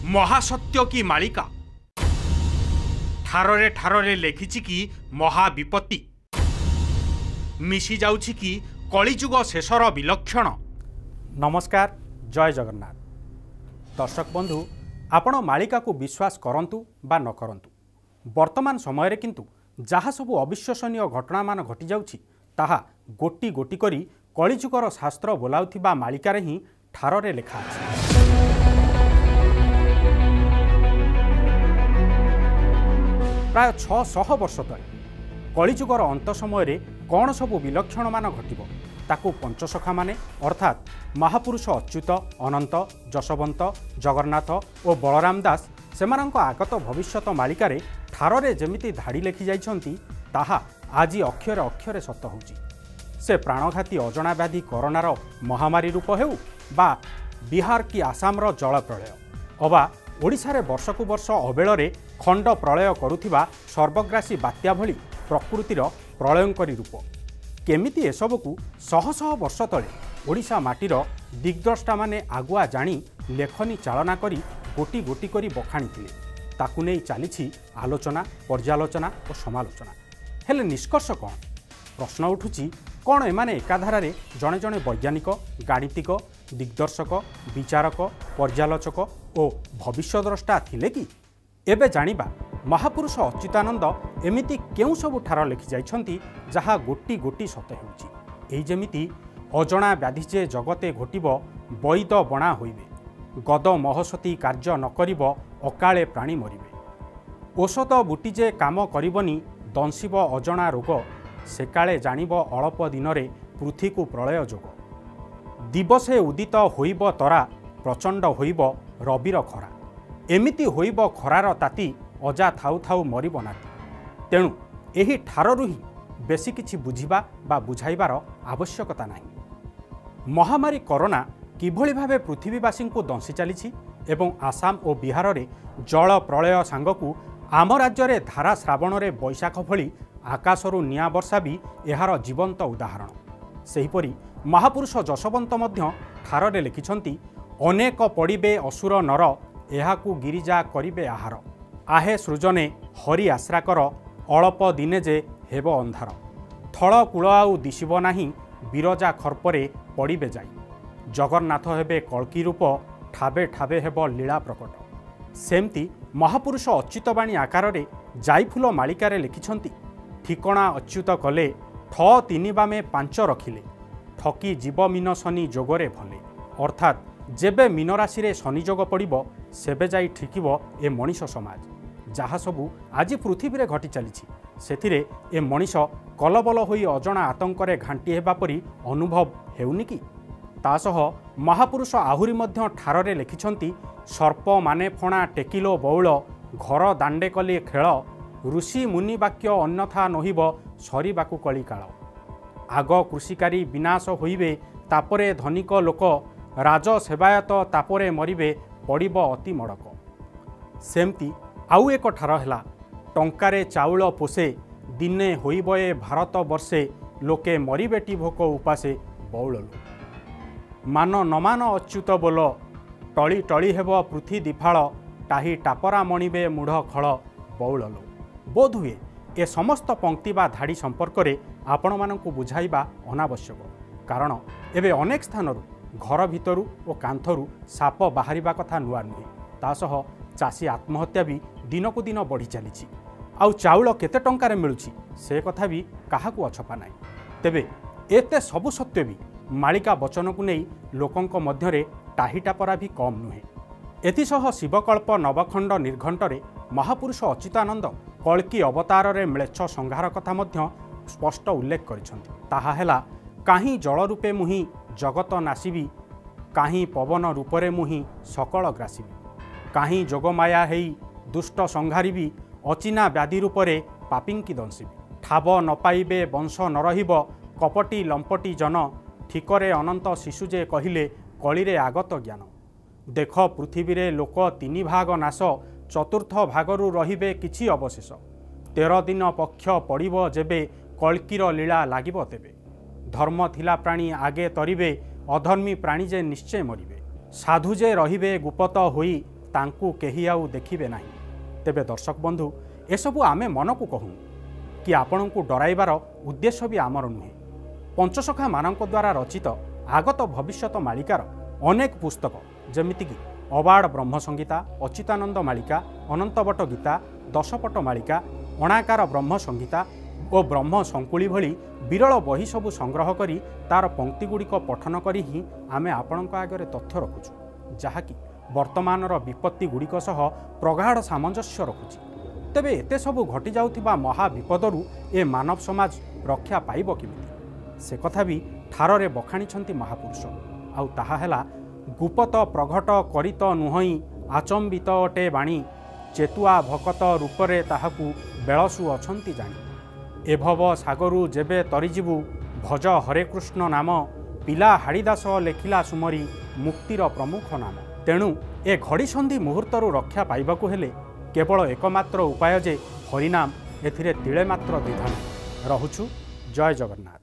ମହାସତ୍ୟ କି ମାଳିକା? ଠାରରେ ଠାରରେ ଲେଖିଛି କି ମହାବିପତ୍ତି? ମିଶି ଯାଉଛି କି କଳିଯୁଗ ଶେଷର ବିଲକ୍ଷଣ? ନମସ୍କାର, ଜୟ ଜଗନ୍ନାଥ। ଦର୍ଶକ ବନ୍ଧୁ, ଆପଣ ମାଳିକାକୁ ବିଶ୍ୱାସ କରନ୍ତୁ ବା ନ କରନ୍ତୁ, ବର୍ତ୍ତମାନ ସମୟରେ କିନ୍ତୁ ଯାହା ସବୁ ଅବିଶ୍ୱସନୀୟ ଘଟଣାମାନ ଘଟିଯାଉଛି ତାହା ଗୋଟି ଗୋଟି କରି କଳିଯୁଗର ଶାସ୍ତ୍ର ବୋଲାଉଥିବା ମାଳିକାରେ ହିଁ ଠାରରେ ଲେଖା ଅଛି। ପ୍ରାୟ 600 ବର୍ଷ ତଳେ କଳିଯୁଗର ଅନ୍ତ ସମୟରେ କ'ଣ ସବୁ ବିଲକ୍ଷଣମାନ ଘଟିବ ତାକୁ ପଞ୍ଚସଖାମାନେ ଅର୍ଥାତ୍ ମହାପୁରୁଷ ଅଚ୍ୟୁତ, ଅନନ୍ତ, ଯଶୋବନ୍ତ, ଜଗନ୍ନାଥ ଓ ବଳରାମ ଦାସ ସେମାନଙ୍କ ଆଗତ ଭବିଷ୍ୟତ ମାଳିକାରେ ଠାରରେ ଯେମିତି ଧାଡ଼ି ଲେଖି ଯାଇଛନ୍ତି, ତାହା ଆଜି ଅକ୍ଷରେ ଅକ୍ଷରେ ସତ ହେଉଛି। ସେ ପ୍ରାଣଘାତୀ ଅଜଣା ବ୍ୟାଧି କରୋନାର ମହାମାରୀ ରୂପ ହେଉ ବା ବିହାର କି ଆସାମର ଜଳପ୍ରଳୟ, ଅବା ଓଡ଼ିଶାରେ ବର୍ଷକୁ ବର୍ଷ ଅବେଳରେ ଖଣ୍ଡ ପ୍ରଳୟ କରୁଥିବା ସର୍ବଗ୍ରାସୀ ବାତ୍ୟା ଭଳି ପ୍ରକୃତିର ପ୍ରଳୟଙ୍କରୀ ରୂପ, କେମିତି ଏସବୁକୁ ଶହ ଶହ ବର୍ଷ ତଳେ ଓଡ଼ିଶା ମାଟିର ଦିଗ୍ଦ୍ରଷ୍ଟାମାନେ ଆଗୁଆ ଜାଣି ଲେଖନୀ ଚାଳନା କରି ଗୋଟି ଗୋଟି କରି ବଖାଣିଥିଲେ, ତାକୁ ନେଇ ଚାଲିଛି ଆଲୋଚନା, ପର୍ଯ୍ୟାଲୋଚନା ଓ ସମାଲୋଚନା। ହେଲେ ନିଷ୍କର୍ଷ କ'ଣ? ପ୍ରଶ୍ନ ଉଠୁଛି, କ'ଣ ଏମାନେ ଏକାଧାରାରେ ଜଣେ ଜଣେ ବୈଜ୍ଞାନିକ, ଗାଣିତିକ, ଦିଗ୍ଦର୍ଶକ, ବିଚାରକ, ପର୍ଯ୍ୟାଲୋଚକ ଓ ଭବିଷ୍ୟଦ୍ରଷ୍ଟା ଥିଲେ କି? ଏବେ ଜାଣିବା ମହାପୁରୁଷ ଅଚ୍ୟୁତାନନ୍ଦ ଏମିତି କେଉଁ ସବୁ ଠାର ଲେଖିଯାଇଛନ୍ତି ଯାହା ଗୋଟି ଗୋଟି ସତ ହେଉଛି। ଏଇ ଯେମିତି ଅଜଣା ବ୍ୟାଧି ଯେ ଜଗତେ ଘଟିବ, ବୈଦ ବଣା ହୋଇବେ, ଗଦ ମହସତୀ କାର୍ଯ୍ୟ ନ କରିବ, ଅକାଳେ ପ୍ରାଣୀ ମରିବେ, ଔଷଧ ବୁଟି ଯେ କାମ କରିବନି, ଦଂଶିବ ଅଜଣା ରୋଗ, ସେକାଳେ ଜାଣିବ ଅଳପ ଦିନରେ ପୃଥିକୁ ପ୍ରଳୟ ଯୋଗ, ଦିବସେ ଉଦିତ ହୋଇବ ତରା, ପ୍ରଚଣ୍ଡ ହୋଇବ ରବିର ଖରା, ଏମିତି ହୋଇବ ଖରାର ତାତି, ଅଜା ଥାଉ ଥାଉ ମରିବ ନାତି। ତେଣୁ ଏହି ଠାରରୁ ହିଁ ବେଶୀ କିଛି ବୁଝିବା ବା ବୁଝାଇବାର ଆବଶ୍ୟକତା ନାହିଁ। ମହାମାରୀ କରୋନା କିଭଳି ଭାବେ ପୃଥିବୀବାସୀଙ୍କୁ ଦଂଶି ଚାଲିଛି ଏବଂ ଆସାମ ଓ ବିହାରରେ ଜଳ ପ୍ରଳୟ ସାଙ୍ଗକୁ ଆମ ରାଜ୍ୟରେ ଧାରା ଶ୍ରାବଣରେ ବୈଶାଖ ଭଳି ଆକାଶରୁ ନିଆଁ ବର୍ଷା ବି ଏହାର ଜୀବନ୍ତ ଉଦାହରଣ। ସେହିପରି ମହାପୁରୁଷ ଯଶୋବନ୍ତ ମଧ୍ୟ ଠାରରେ ଲେଖିଛନ୍ତି, ଅନେକ ପଡ଼ିବେ ଅସୁର ନର, ଏହାକୁ ଗିରିଜା କରିବେ ଆହାର, ଆହେ ସୃଜନେ ହରି ଆଶ୍ରା କର, ଅଳପ ଦିନେ ଯେ ହେବ ଅନ୍ଧାର, ଥଳ କୂଳ ଆଉ ଦିଶିବ ନାହିଁ, ବିରଜା ଖର୍ପରେ ପଡ଼ିବେ ଯାଇ, ଜଗନ୍ନାଥ ହେବେ କଳ୍କୀ ରୂପ, ଠାବେ ଠାବେ ହେବ ଲୀଳା ପ୍ରକଟ। ସେମିତି ମହାପୁରୁଷ ଅଚ୍ୟୁତବାଣୀ ଆକାରରେ ଜାଇଫୁଲ ମାଳିକାରେ ଲେଖିଛନ୍ତି, ଠିକଣା ଅଚ୍ୟୁତ କଲେ, ଠ ତିନି ବାମେ ପାଞ୍ଚ ରଖିଲେ, ଠକି ଜୀବ ମୀନ ଶନି ଯୋଗରେ ଭଲେ। ଅର୍ଥାତ୍ ଯେବେ ମୀନରାଶିରେ ଶନିଯୋଗ ପଡ଼ିବ ସେବେ ଯାଇ ଠିକିବ ଏ ମଣିଷ ସମାଜ। ଯାହା ସବୁ ଆଜି ପୃଥିବୀରେ ଘଟି ଚାଲିଛି ସେଥିରେ ଏ ମଣିଷ କଲବଲ ହୋଇ ଅଜଣା ଆତଙ୍କରେ ଘାଣ୍ଟି ହେବା ପରି ଅନୁଭବ ହେଉନି କି? ତା ସହ ମହାପୁରୁଷ ଆହୁରି ମଧ୍ୟ ଠାରରେ ଲେଖିଛନ୍ତି, ସର୍ପ ମାନେ ଫଣା ଟେକିଲୋ ବଉଳ, ଘର ଦାଣ୍ଡେ କଲି ଖେଳ, ଋଷି ମୁନି ବାକ୍ୟ ଅନ୍ୟଥା ନୋହିବ, ସରିବାକୁ କଳିକାଳ, ଆଗ କୃଷିକାରୀ ବିନାଶ ହୋଇବେ, ତାପରେ ଧନିକ ଲୋକ, ରାଜ ସେବାୟତ ତାପରେ ମରିବେ, ପଡ଼ିବ ଅତି ମଡ଼କ। ସେମିତି ଆଉ ଏକ ଠାର ହେଲା, ଟଙ୍କାରେ ଚାଉଳ ପୋଷେ, ଦିନେ ହୋଇବ ଏ ଭାରତ ବର୍ଷେ, ଲୋକେ ମରିବେଟି ଭୋକ ଉପାସେ, ବଉଳଲୋ ମାନ ନମାନ ଅଚ୍ୟୁତ ବୋଲ, ଟଳି ଟଳି ହେବ ପୃଥି ଦିଫାଳ, ଟାହି ଟାପରା ମଣିବେ ମୂଢ଼ ଖଳ, ବଉଳଲୋ। ବୋଧହୁଏ ଏ ସମସ୍ତ ପଙ୍କ୍ତି ବା ଧାଡ଼ି ସମ୍ପର୍କରେ ଆପଣମାନଙ୍କୁ ବୁଝାଇବା ଅନାବଶ୍ୟକ, କାରଣ ଏବେ ଅନେକ ସ୍ଥାନରୁ ଘର ଭିତରୁ ଓ କାନ୍ଥରୁ ସାପ ବାହାରିବା କଥା ନୂଆ ନୁହେଁ। ତା ସହ ଚାଷୀ ଆତ୍ମହତ୍ୟା ବି ଦିନକୁ ଦିନ ବଢ଼ି ଚାଲିଛି। ଆଉ ଚାଉଳ କେତେ ଟଙ୍କାରେ ମିଳୁଛି ସେ କଥା ବି କାହାକୁ ଅଛପା ନାହିଁ। ତେବେ ଏତେ ସବୁ ସତ୍ତ୍ୱେ ବି ମାଳିକା ବଚନକୁ ନେଇ ଲୋକଙ୍କ ମଧ୍ୟରେ ଟାହିଟାପରା ବି କମ୍ ନୁହେଁ। ଏଥିସହ ଶିବକଳ୍ପ ନବଖଣ୍ଡ ନିର୍ଘଣ୍ଟରେ ମହାପୁରୁଷ ଅଚ୍ୟୁତାନନ୍ଦ କଳ୍କୀ ଅବତାରରେ ମ୍ଳେଚ୍ଛ ସଂହାର କଥା ମଧ୍ୟ ସ୍ପଷ୍ଟ ଉଲ୍ଲେଖ କରିଛନ୍ତି। ତାହା ହେଲା, କାହିଁ ଜଳ ରୂପେ ମୁହିଁ ଜଗତ ନାଶିବି, କାହିଁ ପବନ ରୂପରେ ମୁହିଁ ସକଳ ଗ୍ରାସିବି, କାହିଁ ଯୋଗମାୟା ହେଇ ଦୁଷ୍ଟ ସଂହାରିବି, ଅଚିନା ବ୍ୟାଧି ରୂପରେ ପାପିଙ୍କି ଦଂଶିବି, ଠାବ ନ ପାଇବେ ବଂଶ ନ ରହିବ, କପଟି ଲମ୍ପଟି ଜନ, ଠିକରେ ଅନନ୍ତ ଶିଶୁ ଯେ କହିଲେ କଳିରେ ଆଗତ ଜ୍ଞାନ, ଦେଖ ପୃଥିବୀରେ ଲୋକ ତିନି ଭାଗ ନାଶ, ଚତୁର୍ଥ ଭାଗରୁ ରହିବେ କିଛି ଅବଶେଷ, 13 ଦିନ ପକ୍ଷ ପଡ଼ିବ ଯେବେ, କଳ୍କୀର ଲୀଳା ଲାଗିବ ତେବେ, ଧର୍ମ ଥିଲା ପ୍ରାଣୀ ଆଗେ ତରିବେ, ଅଧର୍ମୀ ପ୍ରାଣୀ ଯେ ନିଶ୍ଚୟ ମରିବେ, ସାଧୁ ଯେ ରହିବେ ଗୁପତ ହୋଇ, ତାଙ୍କୁ କେହି ଆଉ ଦେଖିବେ ନାହିଁ। ତେବେ ଦର୍ଶକ ବନ୍ଧୁ, ଏସବୁ ଆମେ ମନକୁ କହୁନୁ କି ଆପଣଙ୍କୁ ଡରାଇବାର ଉଦ୍ଦେଶ୍ୟ ବି ଆମର ନୁହେଁ। ପଞ୍ଚସଖାମାନଙ୍କ ଦ୍ୱାରା ରଚିତ ଆଗତ ଭବିଷ୍ୟତ ମାଳିକାର ଅନେକ ପୁସ୍ତକ, ଯେମିତିକି ଅବାଡ଼ ବ୍ରହ୍ମସଂହିତା, ଅଚ୍ୟୁତାନନ୍ଦ ମାଳିକା, ଅନନ୍ତବଟ ଗୀତା, ଦଶପଟ ମାଳିକା, ଅଣାକାର ବ୍ରହ୍ମ ସଂହିତା ଓ ବ୍ରହ୍ମ ଶଙ୍କୁଳି ଭଳି ବିରଳ ବହି ସବୁ ସଂଗ୍ରହ କରି ତାର ପଙ୍କ୍ତିଗୁଡ଼ିକ ପଠନ କରି ହିଁ ଆମେ ଆପଣଙ୍କ ଆଗରେ ତଥ୍ୟ ରଖୁଛୁ, ଯାହାକି ବର୍ତ୍ତମାନର ବିପତ୍ତି ଗୁଡ଼ିକ ସହ ପ୍ରଗାଢ଼ ସାମଞ୍ଜସ୍ୟ ରଖୁଛି। ତେବେ ଏତେ ସବୁ ଘଟିଯାଉଥିବା ମହାବିପଦରୁ ଏ ମାନବ ସମାଜ ରକ୍ଷା ପାଇବ କେମିତି, ସେ କଥା ବି ଠାରରେ ବଖାଣିଛନ୍ତି ମହାପୁରୁଷ। ଆଉ ତାହା ହେଲା, ଗୁପତ ପ୍ରଘଟ କରିତ ନୁହଁଇ ଆଚମ୍ବିତ ଅଟେ ବାଣୀ, ଚେତୁଆ ଭକତ ରୂପରେ ତାହାକୁ ବେଳସୁ ଅଛନ୍ତି ଜାଣି। ଏଭବ ସାଗରୁ ଯେବେ ତରିଯିବୁ ଭଜ ହରେକୃଷ୍ଣ ନାମ, ପିଲା ହାଡ଼ିଦାସ ଲେଖିଲା ସୁମରି ମୁକ୍ତିର ପ୍ରମୁଖ ନାମ। ତେଣୁ ଏ ଘଡ଼ିସନ୍ଧି ମୁହୂର୍ତ୍ତରୁ ରକ୍ଷା ପାଇବାକୁ ହେଲେ କେବଳ ଏକମାତ୍ର ଉପାୟ ଯେ ହରିନାମ, ଏଥିରେ ତିଳେ ମାତ୍ର ଦ୍ୱିଧା ନାହିଁ। ରହୁଛୁ, ଜୟ ଜଗନ୍ନାଥ।